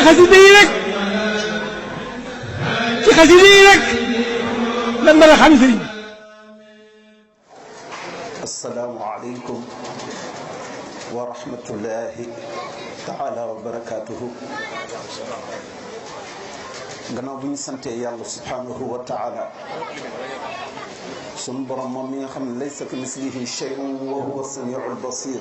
xasida yi rek ci xasida yi rek lan mën a xam sëriñ bi. assalaamu aleykum wa rahmatullahi taala wa barakaatuhu. gannaaw bu ñu santee yàlla subhanahu wa taala sunu borom moom mi nga xam ne laysa ka mislihi shay'un wa huwa samiul basir,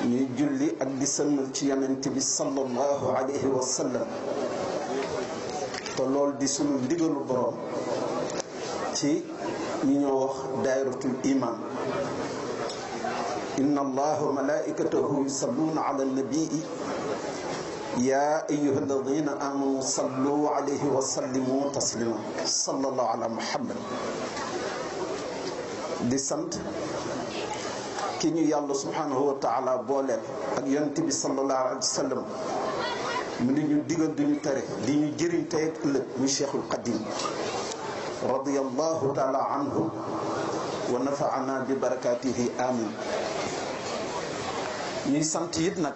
ñuy julli ak di sëlmal ci yonent bi sallallahu alayhi wa sallam, te loolu di sunu ndigalu borom ci ñi ñoo wax daayiratul iman. inna allaha wa malaikatahu yusalluna ala nabii ya ayyuha alladina amanu sallu alayhi wa sallimu taslima. sallallahu ala muhammad. di sant ki ñu yàlla subhanahu wa taala booleel ak yonent bi sallallahu alayhi wa sallam, mu di ñu digal di ñu tere di ñu jëriñ tey ak ëllëg, muy cheikhul qadim radiyallahu taala anhu wa nafaana bi barakatihi amin. ñuy sant it nag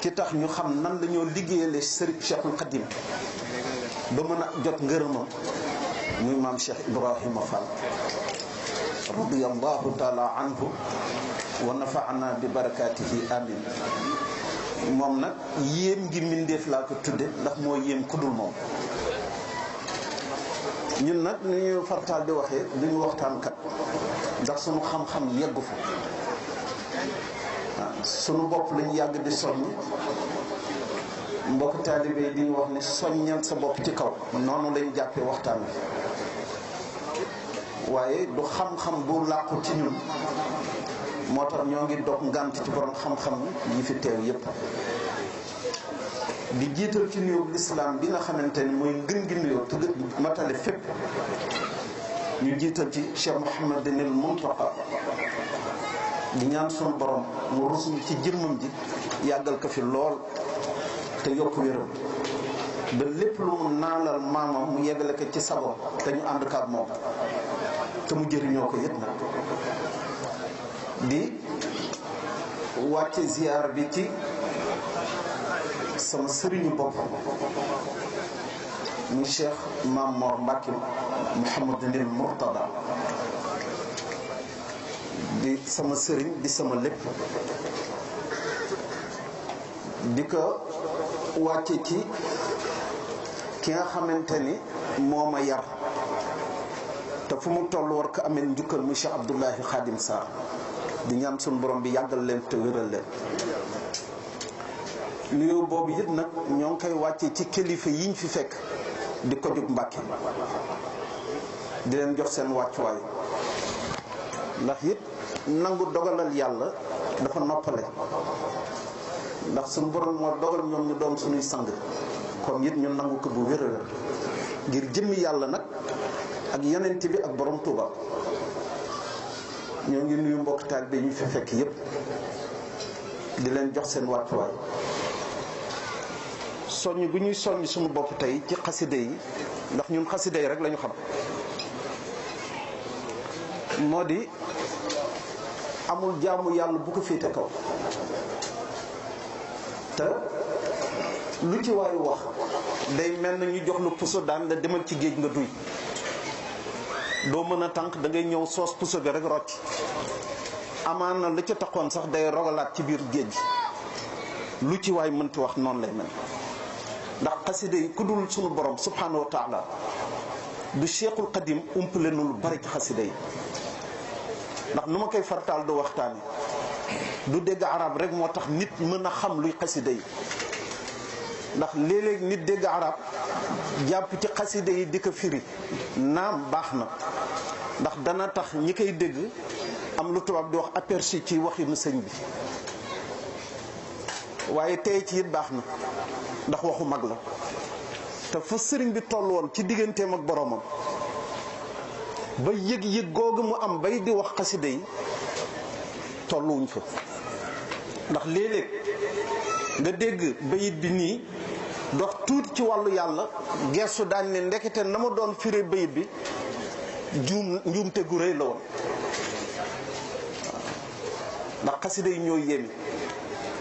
ki tax ñu xam nan la ñoo liggéeyale sëriñ cheikhul qadim ba mën a jot ngërëmam, muy maam Cheikh Ibrahima Fall radiyallahu taala anhu wa nafaana bi barakatihi amin. moom nag yéem ngi mbindeef laa ko tudde ndax moo yéem kudul moom. ñun nag ni ñu fartaal di waxee duñu waxtaankat ndax sunu xam-xam yeggu fa. sunu bopp lañu yàgg di soññ, mbokk taalibe yi di ñu wax ne soññal sa bopp ci kaw, noonu lañu jàppee waxtaan wi. waaye du xam-xam bu làqu ci ñun, moo tax ñoo ngi dog ngànt ci borom xam-xam yi fi teew yépp. di jiital ci nuyoo lislaam bi nga xamante ni mooy ngën gi nuyoo te matale fépp, ñu jiital ci Cheikh Mouhamadinil Muntaqa, di ñaan sunu borom mu rusul ci jëmmam ji yàggal ko fi lool te yokk wéram ba lépp lu mu naalal maamam mu yeggale ko ci sabon te ñu ànd ko ak moom te mu jëriñoo ko yët nag. di wàcce ziyaar bi ci sama sëriñu bopp muy Cheikh Maam Mor Mbacke Mouhamadinil Mourtada, di sama sëriñ di sama lépp. di ko wàcce ci ki nga xamante ni moo ma yar te fu mu toll war ko amee njukkal muy Cheikh Abdoulahi Khadim Sarr, di ñaan suñu borom bi yàggal leen te wéral leen. nuyoo boobu it nag ñoo ngi koy wàcce ci kilifa yiñ fi fekk di ko jóg Mbàkke, di leen jox seen wàccuwaay, ndax it nangu dogalal yàlla dafa noppale, ndax suñu borom moo dogal ñoom ñu doon suñuy sang, kon it ñu nangu ko bu wér a wér ngir jëmmi yàlla nag ak yonent bi ak borom Tuuba. ñoo ngi nuyu mbokk taalibe yi ñu fi fekk yépp di leen jox seen wàccuwaay. soññ bu ñuy soññ suñu bopp tey ci xaside yi, ndax ñun xaside yi rek lañu xam, moo di amul jaamu yàlla bu ko féete kaw, te lu ci waayu wax day mel na ñu jox la puso daan la demal ci géej nga duy, doo mën a tànk da ngay ñëw soos puso bi rek rocc, amaan na la ca taxoon sax day rogalaat ci biir géej gi. lu ci waay mënti wax noonu lay mel, ndax xaside yi ku dul sunu borom subhanahu wa taala du Cheikhul Qadim umpale nu lu bari ci xaside yi. ndax nu ma koy fartaal du waxtaane du dégg arab rek moo tax nit mën a xam luy xaside yi, ndax léeg-léeg nit dégg arab jàpp ci xaside yi di ko firi, naam baax na ndax dana tax ñi koy dégg am lu tubaab di wax aperçu ci waxinu sëñ bi, waaye tey ci it baax na ndax waxu mag la, te fa sëriñ bi toll woon ci digganteem ak boromam ba yëg-yëg googu mu am bay di wax xaside yi tolluwuñ fa. ndax léeg-léeg nga dégg bayit bi nii dox tuuti ci wàllu yàlla gestu daañ ne ndekete na ma doon firé bayit bi njuumte gu rëy la woon. ndax xaside yi ñoo yéeme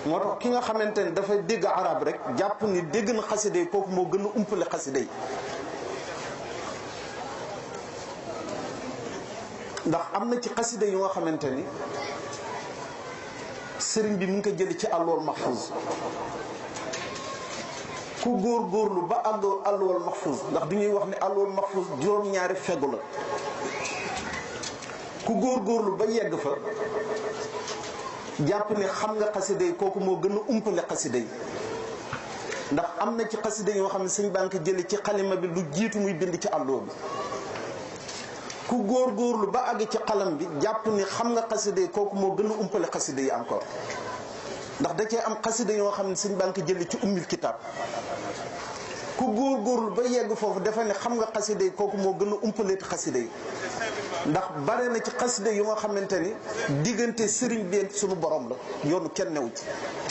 moo tax ki nga xamante ni dafay dégg arab rek jàpp ni dégg na xasida yi kooku moo gën a umpale xasida yi. ndax am na ci xasida yu nga xamante ni sëriñ bi mu ngi ko jëli ci àlluwal mahfuz ku góorgóorlu ba àggoo àlluwal mahfuz ndax du ñuy wax ne àlluwal mahfuz juróom-ñaari feggu la ku góorgóorlu ba yegg fa jàpp ne xam nga xasida yi kooku moo gën a umpale xasida yi. ndax am na ci xasida yoo xam ne sëñ baa ngi ko jëli ci xalima bi lu jiitu muy bind ci àlluwa bi ku góorgóorlu ba àgg ci xalam bi jàpp ni xam nga xasida yi kooku moo gën a umpale xasida yi encore. ndax da cee am xasida yoo xam ne sëñ baa ngi ko jëli ci ummil kitaab ku góorgóorlu ba yegg foofu dafa ne xam nga xasida yi kooku moo gën a umpaleeti xasida yi. ndax bare na ci xasida yu nga xamante ni diggante sëriñ bi suñu borom la yoonu kenn newu ci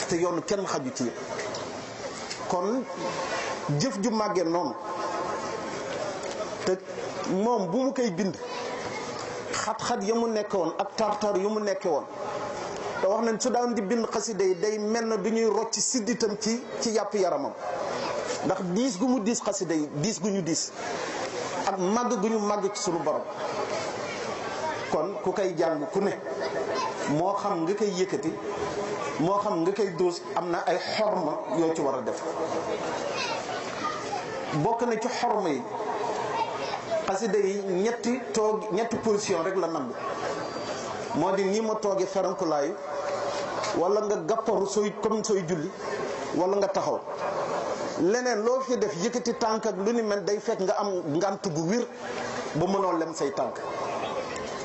te yoonu kenn xaju ci yëpp. kon jëf ju màggee noonu te moom bu mu koy bind xat-xat ya mu nekke woon ak tartar yu mu nekke woon te wax nañ su daan di bind xasida yi day mel na du ñuy rocc sidditam ci yàpp yaramam ndax diis gu mu diis xasida yi diis gu ñu diis ak màgg gu ñu màgg ci suñu borom. kon ku koy jàng ku ne moo xam nga koy yëkkati moo xam nga koy dóos am na ay xorma yoo ci war a def. bokk na ci xorma yi xasida yi ñetti position rek la nangu moo di nii ma toogee ferankulaayu wala nga gàpparu comme sooy julli wala nga taxaw. leneen loo fi def yëkkati tànk ak lu ni mel day fekk nga am ngànt gu wir ba mënoo lem say tànk.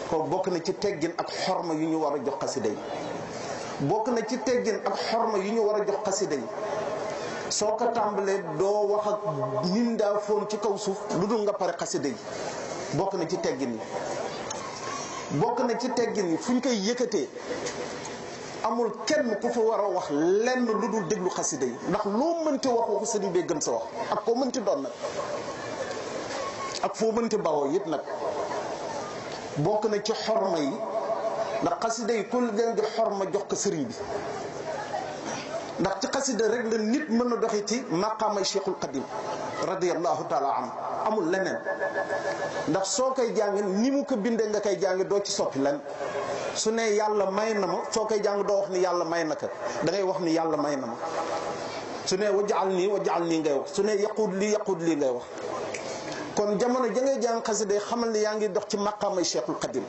ko bokk na ci teggin ak xorma yu ñu war a jox xasida yi. bokk na ci teggin ak xorma yu ñu war a jox xasida yi soo ko tàmbalee doo wax ak mindaa foon ci kaw suuf lu dul nga pare xasida yi bokk na ci teggin yi. bokk na ci teggin yi fu ñu koy yëkkatee amul kenn ku fa war a wax lenn lu dul déglu xasida yi ndax loo mënti wax waxu sëriñ bee gën sa wax ak koo mënti doon nag ak foo mënti bawoo it nag. bokk na ci xorma yi ndax xasida yi ku leen di xorma jox ko sëriñ bi ndax ci xasida rek la nit mën na doxi ci maqaamay Cheikhul Qadim radiyallahu taala anhu amul leneen. ndax soo koy jàng ni mu ko bindee nga koy jàng doo ci soppi len su ne yàlla may na ma soo koy jàng doo wax ni yàlla may na ko da ngay wax ni yàlla may na ma. su ne wajaal nii ngay wax su ne yaqud lii ngay wax. kon jamono ja ngay jàng xasida yi xamal ni yaa ngi dox ci maqaamay Cheikhul Qadim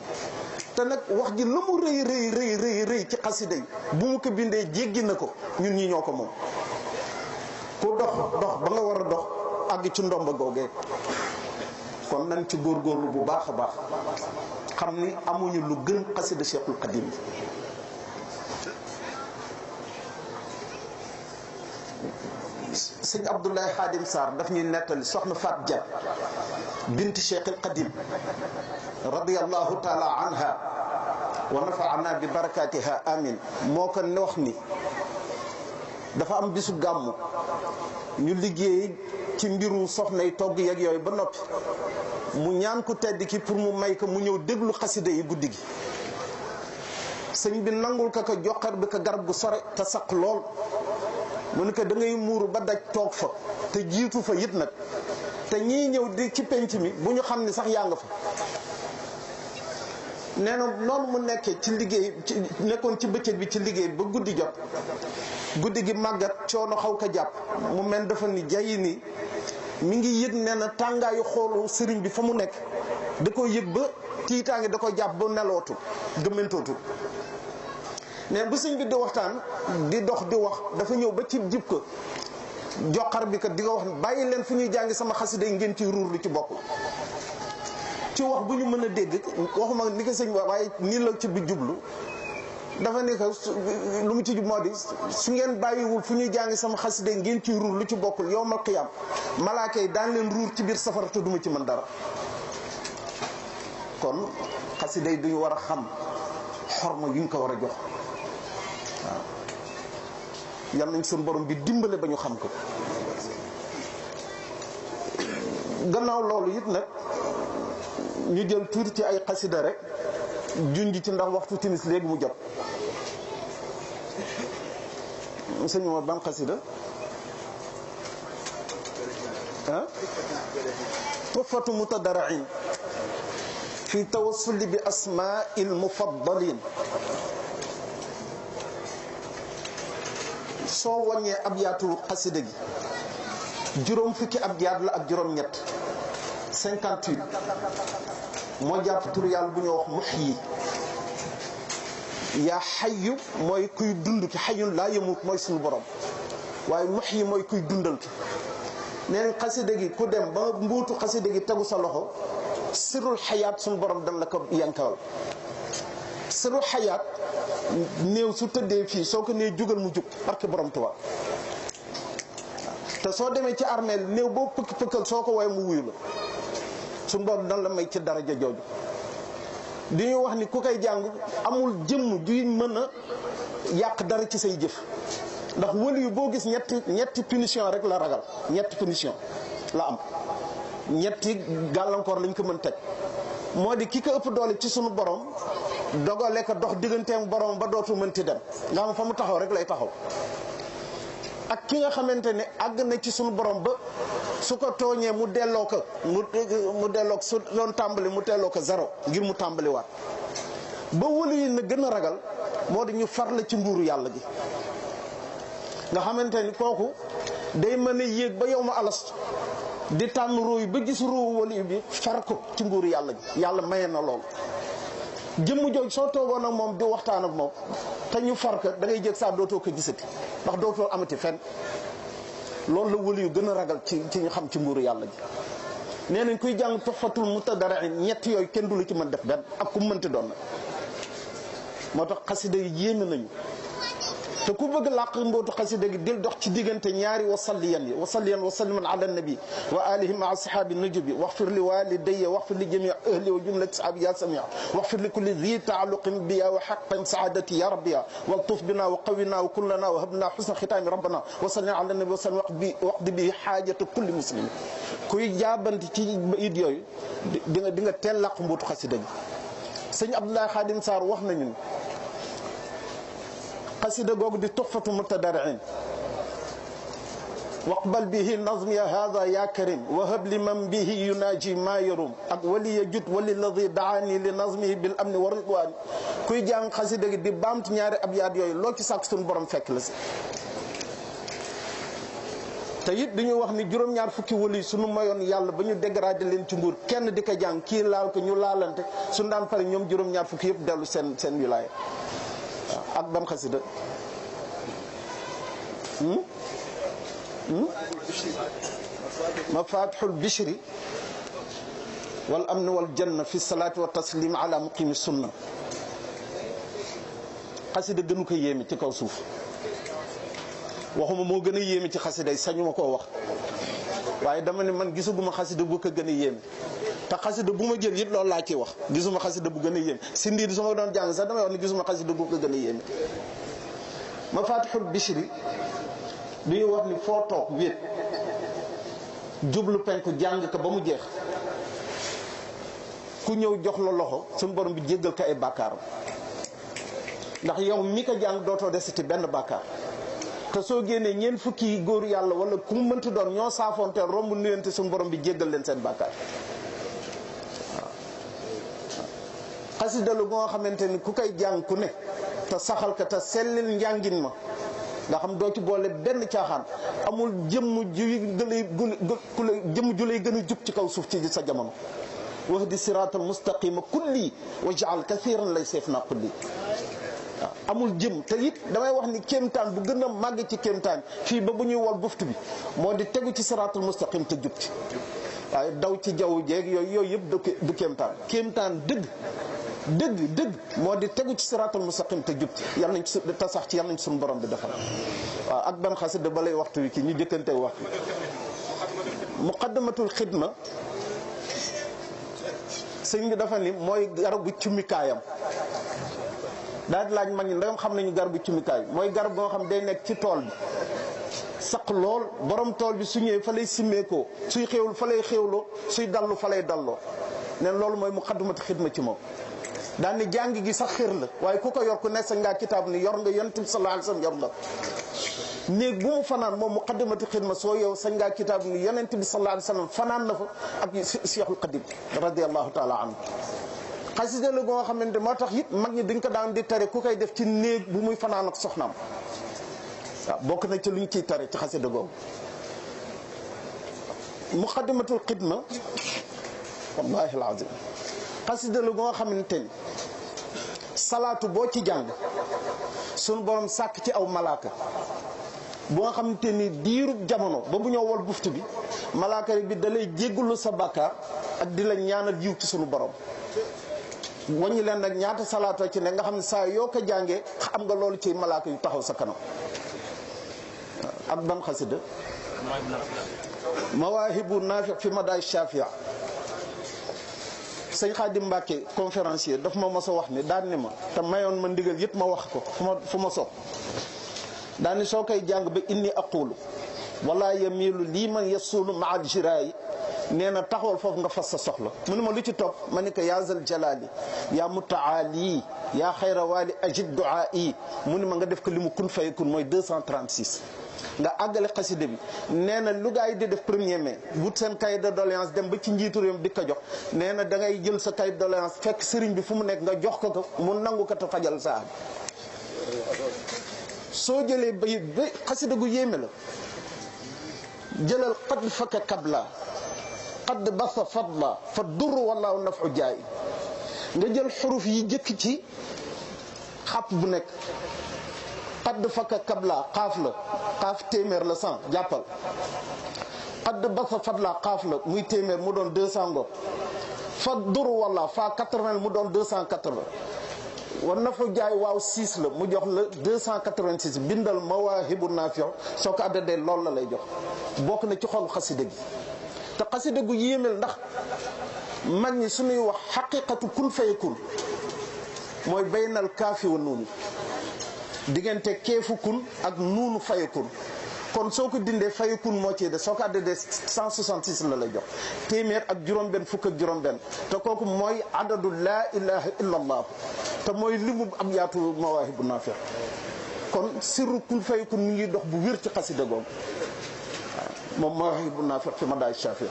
te nag wax ji lu mu rëy ci xasida yi bu mu ko bindee jéggi na ko ñun ñi ñoo ko moom. ku dox ba nga war a dox àgg ci ndomba googee kon nañ ci góorgóorlu bu baax a baax xam ni amuñu lu gën xasida Cheikhul Qadim. sëñ Abdoulaye Khadim Sarr daf ñuy nettali soxna Fat Dia bint Cheikhul Qadim radiyallahu taala anha wa nafaana bi barakatiha amin moo ko ne wax ni dafa am bisu gàmmu ñu liggéey ci mbiru soxna yi togg yeeg yooyu ba noppi mu ñaan ku tedd ki pour mu may ko mu ñëw déglu xasida yi guddi gi. sëñ bi nangul ko joxar bi ko garab gu sore te saq lool mu ne ko da ngay muuru ba daj toog fa te jiitu fa it nag te ñii ñëw di ci penc mi bu ñu xam ni sax yaa nga fa. nee na noonu mu nekkee ci liggéey nekkoon ci bëccëg bi ci liggéey ba guddi jot guddi gi màggat coono xaw ko jàpp mu mel dafa ni jayi ni mi ngi yëg nee na tàngaayu xoolu sëriñ bi fa mu nekk da ko yëg ba tiitaange da ko jàpp ba nelootu gëmmantootu. ne bu sëñ bi di waxtaan di dox di wax dafa ñëw ba ci jib ko joxar bi ko di nga wax bàyyi leen fu ñuy jàngi sama xasida yi ngeen ci ruur lu ci bokk. ci wax bu ñu mën a dégg waxuma ni ko sëñ bi waaye nii la ci bi jublu dafa ne ko lu mu ci jub moo di su ngeen bàyyiwul fu ñuy jàngi sama xasida yi ngeen ci ruur lu ci bokkul yowmal qiyaam malaaka yi daan leen ruur ci biir safara te duma ci mën dara. kon xasida yi duñu war a xam xorma yuñ ko war a jox. waaw yal nañ suñu borom bi dimbale ba ñu xam ko. gannaaw loolu it nag ñu jël tuuti ci ay xasida rek junj ci ndax waxtu timis léegi mu jot. sëñ ma ban xasida ah tuffatu mutadarrin fi tawassuli bi asmaa'il mufaddalin. soo wàññee abyaatu xasida gi juróom fukki abyaat la ak juróom ñett 58 moo jàpp tur yàlla bu ñu wax muhyi. yaa xayyu mooy kuy dund ki xayyun laa yamut mooy suñu borom, waaye muhyi mooy kuy dundal ki. neen xasida gi ku dem ba mbuutu xasida gi tegu sa loxo sirul xayaat suñu borom dan la ko yankawal. sirul xayaat néew su tëddee fii soo ko nee jugal mu jug barke borom Tuubaa. te soo demee ci armeel néew boo pëkkal soo ko woowee mu wuyu la. suñu borom dan la may ci daraja jooju. di ñu wax ni ku koy jàng amul jëmm juy mën a yàq dara ci say jëf, ndax wëli yu boo gis ñetti punition rek la ragal. ñetti punition la am, ñetti gàllankoor lañ ko mën teg. moo di ki ko ëpp doole ci sunu borom dogale ko dox digganteem borom ba dootu mënti dem, nga xam fa mu taxaw rek lay taxaw. ak ki nga xamante ne àgg na ci sunu borom ba su ko tooñee mu delloo ko mu delloo ko, su doon tàmbali mu delloo ko zéro ngir mu tàmbaliwaat. ba wëli yi na gën a ragal moo di ñu far la ci nguuru yàlla gi, nga xamante ni kooku day mën a yéeg ba yow ma alas di tànn róoy ba gis róowu wali bi far ko ci nguuru yàlla gi. yàlla maye na loolu. jëmm jooj soo toogoon ak moom di waxtaan ak moom te ñu far ko da ngay jég saa dootoo ko gisati, ndax dootoo amati fenn. loolu la wali yu gën a ragal ci ñu xam ci nguuru yàlla gi. nee nañ kuy jàng Tuhfatul Mutadarrin ñett yooyu kenn du la ci mën def benn ak ku mënti doon nag. moo tax xasida yi yéeme nañu. te ku bëgg làq mbootu xasida gi dil dox ci diggante ñaari wasalliyan yi wasalliyan wa salliman ala nabi wa alihi maa sahaabi nujubi waxfir li walidayya waxfir li jami ahli wa jumlati sahaabi ya samia waxfir li kulli zi taalluqin biya wa haqqan saadati ya rabbiya waltuf bina wa qawina wa kullana wa habna husna xitaami rabbana wa salli ala nabi wa sallim waqdi bi xaajata kulli muslim. kuy jaabanti ci it yooyu di nga teel làq mbootu xasida gi. sëñ Abdoulaye Khadim Sarr wax nañu xasida googu di Tuhfatu Mutadarrin waqbal bihi nazmiya hada ya karim wa hab li man bihi yunaji ma yarum ak waliya jut wali ladi daani li nazmihi bil amni wa ridwani. kuy jàng xasida gi di baamtu ñaari abyaat yooyu loo ci sàkk suñu borom fekk la si. te it dañuy wax ni juróom-ñaar fukki wali suñu mayoon yàlla ba ñu dégradé leen ci nguur kenn di ko jàng kii laal ko ñu laalante suñu daan pare ñoom juróom-ñaar fukki yëpp dellu seen wilaaya. ak ban xasida mafatihul bishri wal amn wal janna fi salaati wa taslim ala muqimi sunna. xasida gënu ko yéeme ci kaw suuf. waxuma moo gën a yéeme ci xasida yi sañu ma koo wax, waaye dama ne man gisaguma xasida bu ko gën a yéeme. te xasida bu ma jël it loolu laa ciy wax, gisuma xasida bu gën a yéeme. si ndiir su ma doon jàng sax damay wax ne gisuma xasida bu ko gën a yéeme. mafatihul bishri du ñu wax ni foo toog wéet jublu penku jàng ko ba mu jeex, ku ñëw jox la loxo suñu borom bi jéggal ko ay bàkkaaram, ndax yow mi ko jàng dootoo desati benn bàkkaar. te soo génnee ñeent fukki góor yàlla wala ku mu mënti doon ñoo saafoonte romb nuyante suñu borom bi jéggal leen seen bàkkaar. xasida lu nga xamante ni ku koy jàng ku ne te saxal ko te sellil njàngin ma nga xam doo ci boole benn caaxaan, amul jëmm ju lay gën a jub ci kaw suuf ci sa jamono. wahdi siraatal mustaqima kulli waj'al kathiran lay seef naa kulli. waaw amul jëm te it damay wax ni kéemtaan bu gën a màgg ci kéemtaan fii ba bu ñuy wol buftu bi moo di tegu ci siraatal mustaqim te jub ci. waaye daw ci jaww jeeg yooyu yëpp du kéemtaan. kéemtaan dëgg moo di tegu ci siraatal mustaqim te jub ci yàlla nañ ci te sax ci yàlla nañ ci suñu borom bi defal. waaw ak ban xasida ba lay waxtu wi kii ñu jëkkante waxtu. muqaddamatul xidma sëñ bi dafa ni mooy garabu cummikaayam. daal di laaj mag ñi ndagam xam nañu garabu cummikaay mooy garab goo xam day nekk ci tool bi saq lool borom tool bi su ñëwee fa lay simmeekoo, suy xéwlu fa lay xéwloo, suy dallu fa lay dalloo. neen loolu mooy muqaddamatul xidma ci moom. daan ni jàng gi sax xër la waaye ku ko yor ku nekk sa ngaa kitaab ni yor nga yonent bi sallallahu alayhi wa sallam yor nga néeg bu mu fanaan moom muqaddimatu xidma soo yow sañ ngaa kitaab ni yonent bi sallallahu alayhi wa sallam fanaan na fa ak Cheikhul Xadim radiyallahu taala anhu xasida la goo xamante moo tax it mag ñi dañ ko daan di tere ku koy def ci néeg bu muy fanaan ak soxnaam waaw bokk na ci luñ ciy tere ci xasida googu muqaddimatul xidma wallahi alazim xasida la goo xamante ni salaatu boo ci jàng sunu borom sàkk ci aw malaaka bu nga xamante ni diirub jamono ba bu ñëw wol buftu bi malaaka bi da lay jéggalu sa bàkkaar ak di la ñaanal yiw ci sunu borom waññi leen nag ñaata salaatoo ci ne nga xam ne saa yoo ko jàngee am nga loolu ci malaaka yu taxaw sa kanam ak ban xasida mawaahibu naafi fi madaay shafia sëñ Xaadim Mbàkke conférencier daf ma mos a wax ni daan ni ma te mayoon ma ndigal yëpp ma wax ko fu ma soog daan ni soo koy jàng ba inni aqulu wala yamilu lii man yasulu ma al jiraayi nee na taxawal foofu nga fas sa soxla mu ne ma lu ci topp ma ni ko yaa zal jalaali yaa mutaali yaa xayra waali ajib duaa yi mu ne ma nga def ko li mu kun fayakun mooy 236 nga àggale xasida bi nee na lu gaa yi di def 1er mai wut seen cahier de doléance dem ba ci njiitu réew di ko jox nee na da ngay jël sa cahier de doléance fekk sëriñ bi fu mu nekk nga jox ko ko mu nangu ko te fajal saa soo jëlee bayit ba xasida gu yéeme la jëlal xad fakka kabla xad basa fadla fa dur wallaahu nafu jaay nga jël xuruf yi jëkk ci xàpp bu nekk xadd fakka kabla xaaf la xaaf téeméer la 100 jàppal xadd basa fadla xaaf la muy téeméer mu doon 200 ngoog fa dur walla fa 80 mu doon 280 war na fa jaay waaw 6 la mu jox la 286 bindal mawaahibu naafi soo ko addadee loolu la lay jox bokk na ci xol xasida gi te xasida gu yéemel ndax mag ñi suñuy wax xaqiqatu kun fayakun mooy baynal kaafi wa nuun diggante keefu kun ak nuunu fayakun kon soo ko dindee fayakun moo ci de soo ko addadee 166 la lay jox téeméer ak juróom-benn fukk ak juróom-benn te kooku mooy adadu laa ilaha illa allah te mooy limu am yaatu mawaahibu naafi kon sirru kun fayakun mi ngi dox bu wér ci xasida googu moom mawaahibu naafi fi madaay shafi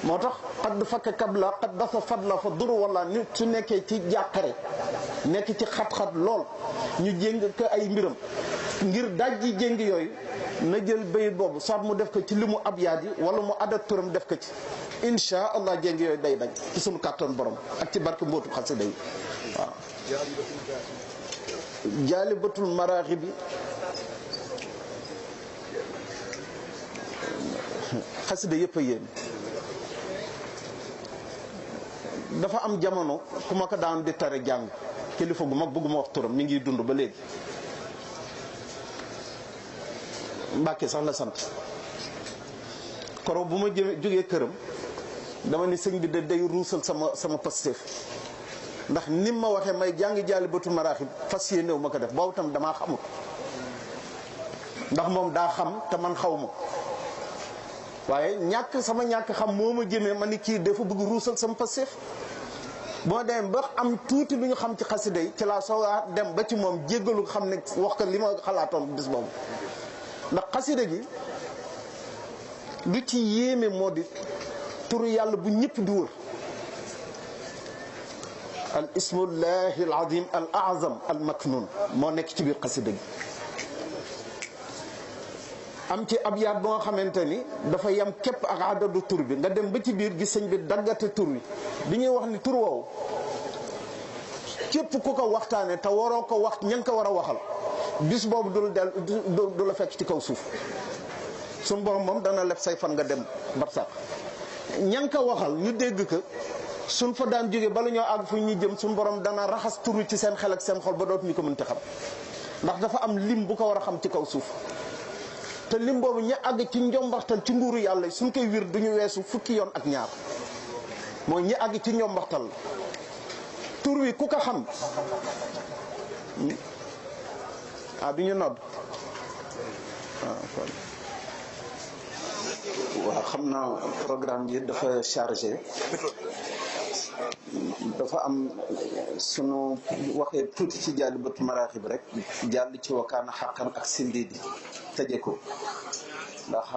moo tax xadd fakka kabla xad basa fadla fa dur wala nit su nekkee ci jàqare nekk ci xat-xat lool ñu jéng ko ay mbiram ngir dajji jéng yooyu na jël bayit boobu soit mu def ko ci limu abyaat yi wala mu adat turam def ko ci insha allah jéng yooyu day dañ ci sunu kàttan borom ak ci barke mbootu xasida yi waaw jaalibatul maraaxib bi xasida yëpp a yéen dafa am jamono ku ma ko daan di tere jàng kilifa gu mag bëgguma wax turam mi ngi dund ba léegi Mbàkke sax la sant koro bu ma jógee këram dama ni sëñ bi da day ruusal sama Pastef ndax nim ma waxee may jàngi jaalibatul maraaxib fas yéenew ma ko def boobu tam damaa xamul ndax moom daa xam te man xaw ma waaye sama ñàkk xam moo ma jëmee ma ni kii dafa bëgg ruusal sama Pastef boo dem ba am tuuti lu ñu xam ci xasida yi ci laa soogaa dem ba ci moom jéggalu xam ne wax ko li ma xalaatoon bis boobu ndax xasida gi lu ci yéeme moo di turu yàlla bu ñëpp di wër al ismullahi al azim al azam al maknun moo nekk ci biir xasida gi am ci abyaat boo nga xamante ni dafa yam képp ak adadu tur bi nga dem ba ci biir gis sëñ bi daggate tur wi bi ñuy wax ni tur woowu képp ku ko waxtaane te waroo ko wax ña nga ko war a waxal bis boobu du la fekk ci kaw suuf suñ borom moom dana leb say fan nga dem barsax ña nga ko waxal ñu dégg ko suñ fa daan jóge bala ñoo àgg fu ñu jëm suñ borom dana raxas tur wi ci seen xel ak seen xol ba dootuñu ko mënti xam ndax dafa am lim bu ko war a xam ci kaw suuf te lim boobu ña àgg ci njombaxtal ci nguuru yàlla suñ koy wir duñu weesu fukki yoon ak ñaar mooy ñi àgg ci njombaxtal tur wi ku ko xam du ñu nodd waaw xam naa programme bi dafa chargé dafa am sunu waxee tuuti ci Jaalibatu Maraaxib rek jàll ci wakaana xaqan ak sindiidi tëje ko ndax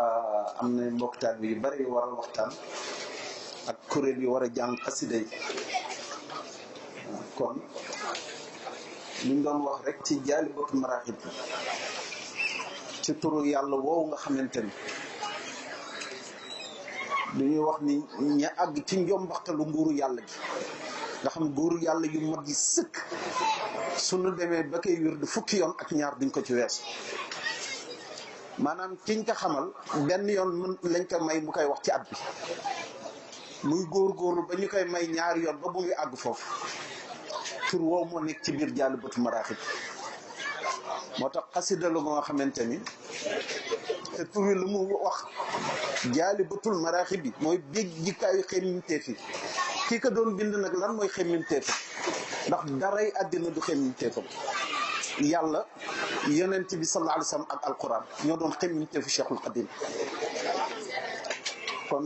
am na mboktaan bi yu bari war a waxtaan ak kuréel yu war a jàng xasida yi kon li ñu doon wax rek ci Jaalibatu Maraaxib ci turu yàlla woowu nga xamante ni dañuy wax ni ña àgg ci njombaxtalu nguuru yàlla gi nga xam nguuru yàlla yu mag yi sëkk suñu demee ba koy wér du fukki yoon ak ñaar duñ ko ci weesu maanaam kiñ ko xamal benn yoon mën lañ ko may mu koy wax ci at bi muy góor-góorlu ba ñu koy may ñaari yoon ba bu muy àgg foofu tur woowu moo nekk ci biir Jaalibatu Maraaxib moo tax xasida la nga xamante ni te tur wi lu mu wax Jaalibatul Maraaxib bi mooy béej jikaayu xemmimteef yi kii ko doon bind nag lan mooy xemmimteef ndax daray àddina du xemmimteefam yàlla yonent bi sallallahu alayhi wa sallam ak alquran ñoo doon xemmimteefu Cheikhul Xadim kon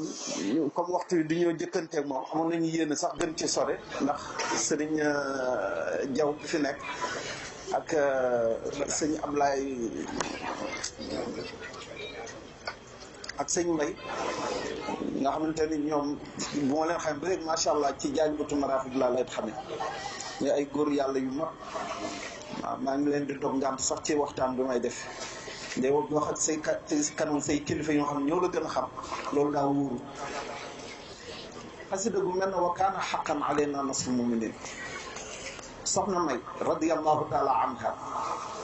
comme waxtu bi du ñoo jëkkanteeg moom amoon nañu yéene sax gën ci sore ndax sëriñ Jaw bi fi nekk ak sëñ Ablaay ak sëñ Mbay nga xamante ni ñoom bu ma leen xam ba léegi macha allah ci Jaalibatu Maraaxib laa lay xamee mais ay góor yàlla yu mag waaw maa ngi leen di dog ngànt sax ci waxtaan bi may def day wax ak say kanam say kilifa yoo xam ne ñoo la gën a xam loolu daa wóoru xasida gu mel ne wa kaana xaqan alayna nasrul muminin soxna May radiyallahu taala anha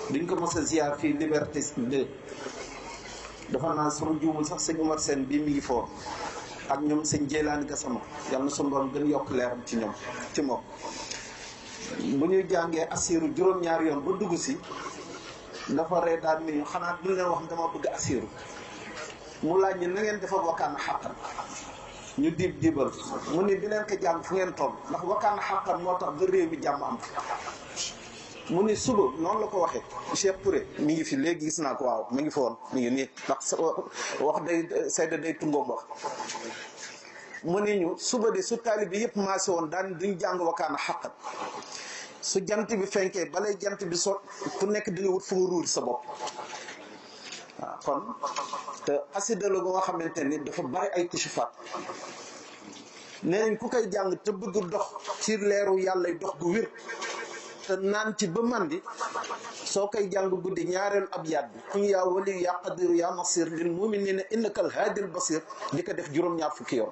duñ ko mos a ziar fii Liberté 2 dafa naa sunu juumul sax sëñ Umar Sène bii mi ngi foon ak ñoom sëñ Jeylaani Gasama yàlla na sunu doon gën yokk leeram ci ñoom ci moom bu ñuy jàngee asiru juróom-ñaari yoon ba dugg si dafa ree daal ni ñu xanaa duñ leen wax dama bëgg asiru mu laaj ñu na ngeen defal wakkaana xàqan ñu diibal mu ni di leen ko jàng fu ngeen toll ndax wakkaana xàqan moo tax ba réew mi jàmm am mu ni suba noonu la ko waxee Cheikh Touré mi ngi fi léegi gis naa ko waaw mi ngi fi woon mi ngi nii ndax wax day sayda day tungoom wax mu ni ñu suba de su taali bi yëpp maase woon daan duñ jàng wakkaana xàqan su jant bi fenkee balay jant bi so ku nekk di nga wut fu nga ruuri sa bopp waaw kon te xasida la nga xamante ni dafa bari ay tishifaat nee nañ ku koy jàng te bëgg dox ci leeru yàlla dox gu wér te naan ci ba mandi soo koy jàng guddi ñaareelu ab yaat bi kuñ yaa wali yaa qadiru yaa nasir lil muminina innaka al haadil basir di ko def juróom-ñaar fukki yoon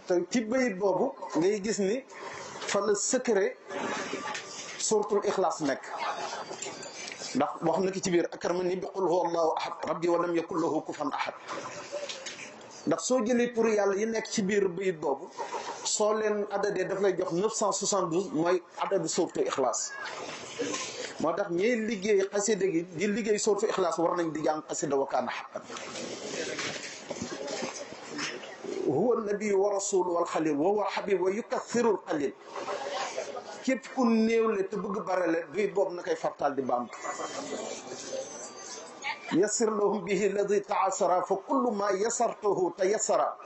te ci bayit boobu ngay gis ni fa la secret suratul ixlaas nekk ndax wax na ki ci biir akramani bi qul huwa allahu ahad rabbi wa lam yakun lahu kufuwan ahad ndax soo jëlee pour yàlla yi nekk ci biir bayit boobu soo leen adadee daf lay jox 972 mooy adadu suratul ixlaas moo tax ñiy liggéey xasida gi di liggéey suratul ixlaas war nañ di jàng xasida wa kaana haqqan huwa nabi wa rasul wal xalil wa huwa habib wa yukathirul qalil képp ku néewle te bëgg barale duy boobu na koy fartaal di baamtu yassir lahum bihi alladi taasara fa kullu ma yasartuhu tayassara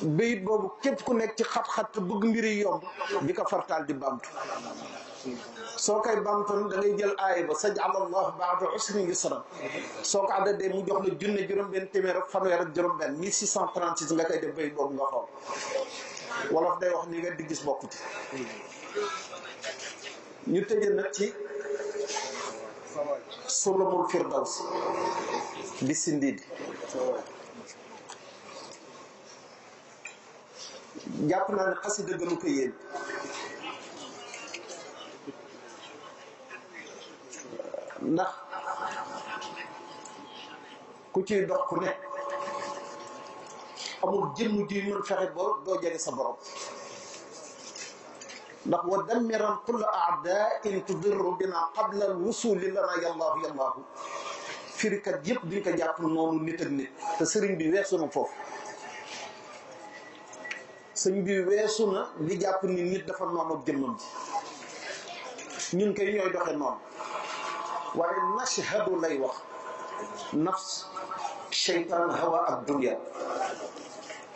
bayit boobu képp ku nekk ci xat-xat te bëgg mbiri yomb di ko fartaal di baamtu soo koy baamtoon da ngay jël aaya ba sajal allah baada usrin yusran soo ko addadee mu jox la junne juróom-benn téeméer ak fanweer ak juróom-benn 1636 nga koy def bayit boobu nga xool wolof day wax ni nga di gis bokku ci ñu tëjee nag ci sulamul firdaws bi sindiidi jàpp naa ne xasida gënu ko yéen ndax ku ciy dox ku ne amul jëmm ji mën fexe ba doo jege sa borom ndax wa dammiran kulla a'da'in tudirru bina qabla al-wusuli lana yallaahu yallaahu firikat yëpp duñ ko jàpp noonu nit ak nit te sëriñ bi weesu na foofu sëriñ bi weesu na li jàpp ni nit dafa noonu ak jëmmam ji ñun koy ñooy doxe noonu waaye nashhadu lay wax nafs shaytaan hawa ak dunya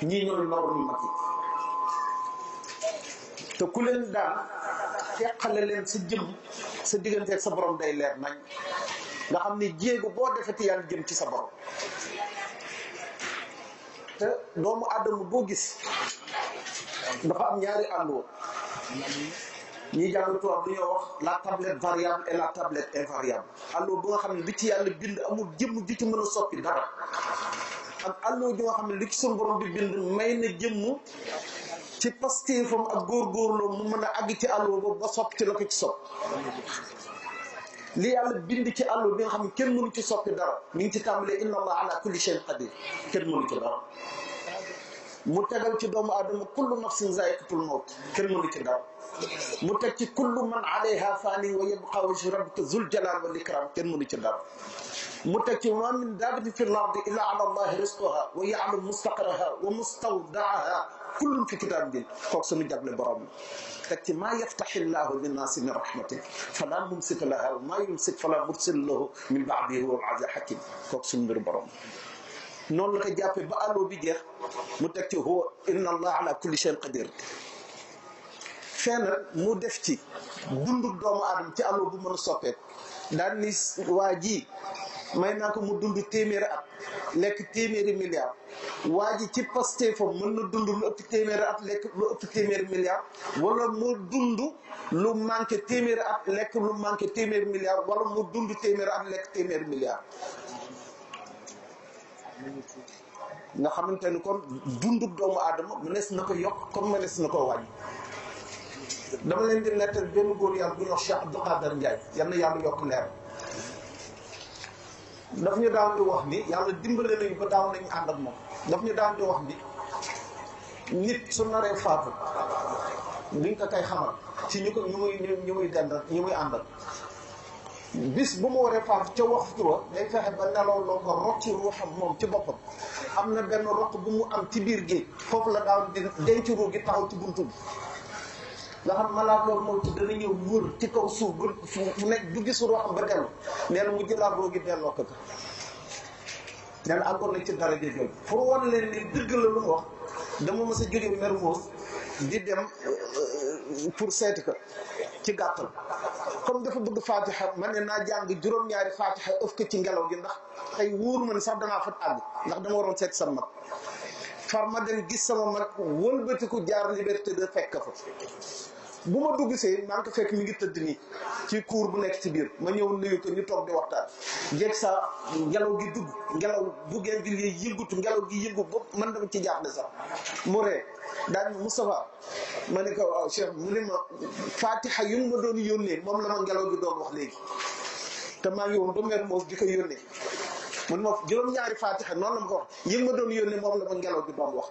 ñii ñooy lor ñu mag yi te ku leen daan teqale leen sa jëm sa diggante ak sa borom day leer nañ nga xam ne jéego boo defeti yàlla jëm ci sa borom. te doomu aadama boo gis dafa am ñaari àndoo ñi jàng tubaab dañoo wax la tablette variable et la tablette invariable àndoo bu nga xam ne li ci yàlla bind amul jëmm ju ci mën a soppi dara ak àndoo ju nga xam ne li ci sunu borom bi bind may na jëmm ci pastéefam ak góorgóorloo mu mën a àgg ci àndoo boobu ba sopp ci la ko ci sopp li yàlla bind ci àndoo bi nga xam ne kenn mënu ci soppi dara mi ngi ci tàmbalee inna allah ala kulli shay'in qadir kenn mënu ci dara mu tegal ci doomu aadama kullu nafsin zaiqatul mawt kenn mënu ci dara mu teg ci kullu man alayha fani wa yabqa wajhu rabbika zul jalal wal ikram kenn mënu ci dara mu teg ci ma min dabbatin fil ardi illa ala allahi rizquha wa ya'lamu mustaqarraha wa mustawda'aha kullun fi kitabin kooku suñu jagle borom teg ci maa yaftahi llahu linnaasi min rahmatin fala mumsika laha wa maa yumsik fala mursila lahu min ba'dihi wa huwa al-aziz hakim kooku suñu mbir borom noonu la ko jàppee ba àlloo bi jeex mu teg ci huwa inna allah ala kulli shay'in qadir fenn mu def ci dundu doomu aadama ci àlloo bu mën a soppeeku daan ni waa ji may naa ko mu dund téeméeri at lekk téeméeri milliard waa ji ci pastéefam mën na dund lu ëpp téeméeri at lekk lu ëpp téeméeri milliard wala mu dund lu manqué téeméeri at lekk lu manqué téeméeri milliard wala mu dund téeméeri at lekk téeméeri milliard nga xamante ni kon dundu doomu aadama mënees na ko yokk comme mënees na ko wàññi. dama leen di nettal benn góor yàlla bu ñuy wax Cheikh Abdou Khader Ndiaye yal na yàlla yokk leer daf ñu daan di wax ni yàlla dimbale nañu ba daaw nañu ànd ak moom daf ñu daan di wax ni nit su naree faatu duñ ko kay xamal ci ñu muy dendal ñu muy àndal bis bu mu waree faatu ca waxtu wa day fexe ba nelaw loo ko rocci ruuxam moom ci boppam am na benn roq bu mu am ci biir géej foofu la daaw di denc ruu gi taxaw ci buntu bi nga xam malaat loolu moo ci dana ñëw wër ci kaw suuf fu nekk du gis ruuxam ba dellu nee na mu jëlaat ruu gi delloo ko ko nee na àggoon nañ ci daraja jooju pour wan leen ni dëgg la lu mu wax dama mës a jóge Mermoz di dem pour seeti ko ci gàttal comme dafa bëgg fatiha man ne naa jàng juróom-ñaari fatiha ëf ko ci ngelaw gi ndax tey wóoru ma ne sax danaa fat àgg ndax dama waroon seet sama mag far ma dem gis sama mag wëlbatiku jaar liberté de fekk fa bu ma dugg see maa ngi ko fekk mi ngi tëdd nii ci cour bu nekk ci biir ma ñëw nuyu ko ñu toog di waxtaan jeeg sa ngelaw gi dugg ngelaw bu ngeen gi li yëngutu ngelaw gi yëngu bopp man dama ci jaaxle sax mu ree daañu Moustapha ma ne ko waaw Cheikh mu ne ma fatiha yu ma doon yónnee moom la ma ngelaw gi doon wax léegi te maa ngi woon ba Mermoz di ko yónnee mu ne ma juróom-ñaari fatiha noonu la ma ko wax yi ma doon yónnee moom la ma ngelaw gi doon wax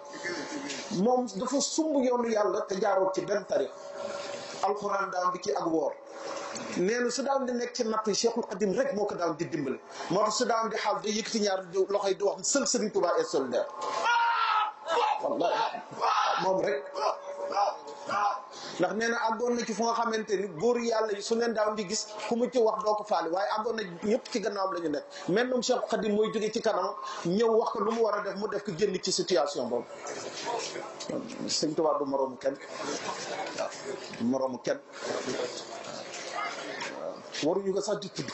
moom dafa sumb yoonu yàlla te jaaroo ci benn tarix alxuraan daan di ci ak woor nee na su daan di nekk ci napp yi Cheikhul Khadim rek moo ko daan di dimbale moo tax su daan di xaal day yëkkati ñaar loxo yi di wax seul Serigne Touba est solidaire wallahi moom rek ndax nee na àggoon na ci fu nga xamante ni góor yàlla yi su leen daan di gis ku mu ci wax doo ko faale waaye àggoon na ñëpp ci gannaawam la ñu nekk même moom Cheikhul Khadim mooy jóge ci kanam ñëw wax ko lu mu war a def mu def ko génn ci situation boobu Serigne Touba du moroomu kenn waaw du moroomu kenn waruñu ko sax di tudd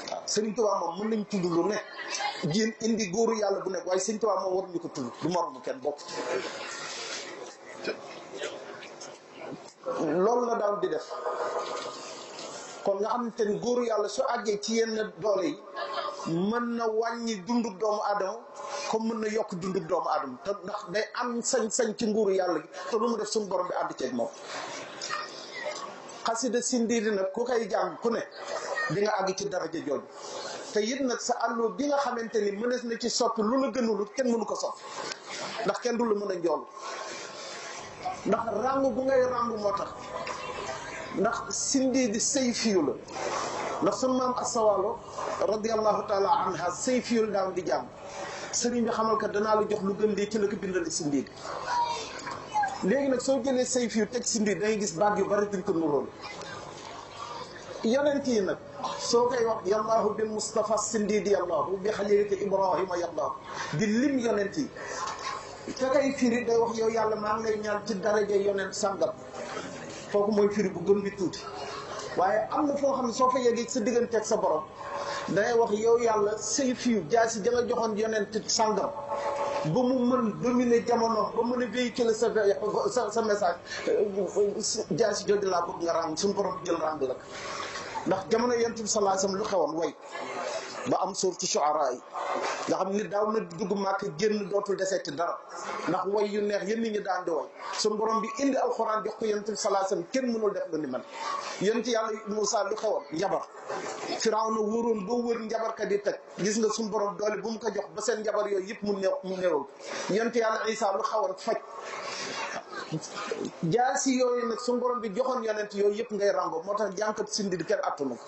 waaw Serigne Touba moom mën nañ tudd lu ne jéem indi góoru yàlla bu nekk waaye Serigne Touba moom waruñu ko tudd du moroomu kenn bokk loolu la daan di def kon nga xamante ni góoru yàlla su àggee ci yenn doole yi mën na wàññi dundub doomu aadama comme mën na yokk dundub doomu aadama te ndax day am sañ-sañ ci nguuru yàlla gi te lu mu def suñu borom bi ànd ceeg moom xasida sindiidi nag ku koy jàng ku ne di nga àgg ci daraja jooju te it nag sa àllu bi nga xamante ni mënees na ci soppi lu la gënul kenn mënu ko soppi ndax kenn du la mën a njool ndax ràngu bu ngay ràngu moo tax ndax sindiidi sayfiyu la ndax sunu maam Asawalo radiyallahu taala anha sayfiyu la daan di jàng sëriñ bi xamal ko danaa la jox lu gën lii ci la ko bindali sindiidi léegi nag soo jëlee sayf yu teg si ndiir da ngay gis baat yu bari duñ ko nuróol yonent yi nag soo koy wax yallaahu bil Mustafa sindiidi yallaahu bi xalilika Ibrahima yallaahu di lim yonent yi te kay firi day wax yow yàlla maa ngi lay ñaan ci daraja yonent sàngam kooku mooy firi bu gën bi tuuti waaye am na foo xam ne soo fa yeggee sa digganteeg sa borom dangay wax yow yàlla say fiyu jaasi ja nga joxoon yonent sàngam ba mu mën dominer jamono ba mën a véhiculer sa message jaasi jooju laa bëgg nga ràng suñu borom jël ràng la ndax jamono yonent bi sallallahu alayhi wasallam lu xewoon way ba am suuf ci shuara yi nga xam ni daaw na dugg màkk génn dootul deseeti dara ndax way yu neex yéen nit ñi daan di way suñu borom bi indi alxuraan jox ko yonent bi sallallahu alayhi wasallam kenn mënul def lu ni man yonent yàlla Moussa lu xewoon njabar Firawna wóoroon ba wër njabarkat di teg gis nga suñu borom doole bu mu ko jox ba seen njabar yooyu yëpp mu néewul yonent yàlla Isa lu xewoon faj jaasi yooyu nag suñu borom bi joxoon yonent yooyu yëpp ngay rango moo tax jànkat sindi di kenn attunu ko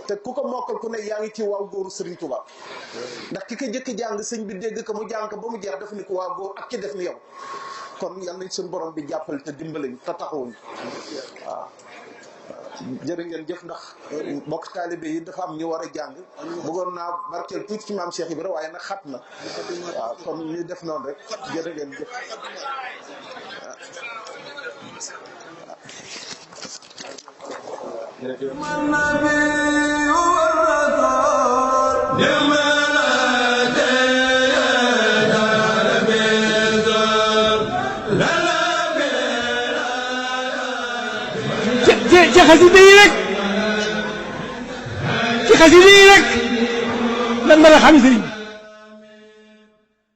te ku ko mokkal ku ne yaa ngi ci waaw góoru Serigne Touba ndax ki ko jëkk jàng sëñ bi dégg ko mu jàng ba mu jeex def ni ko waaw góor ak ki def ni yow kon yal nañ suñu borom bi jàppale te dimbale ñu te taxawuñ waaw jërë ngeen jëf ndax mbokk taalibe yi dafa am ñu war a jàng bëggoon naa barkeel tuuti ci maam Cheikh Ibra waaye nag xat na waaw kon ñu def noonu rek jërë ngeen jëf ci xasida yi rek ci xasida yi rek lan mën a xam sëriñ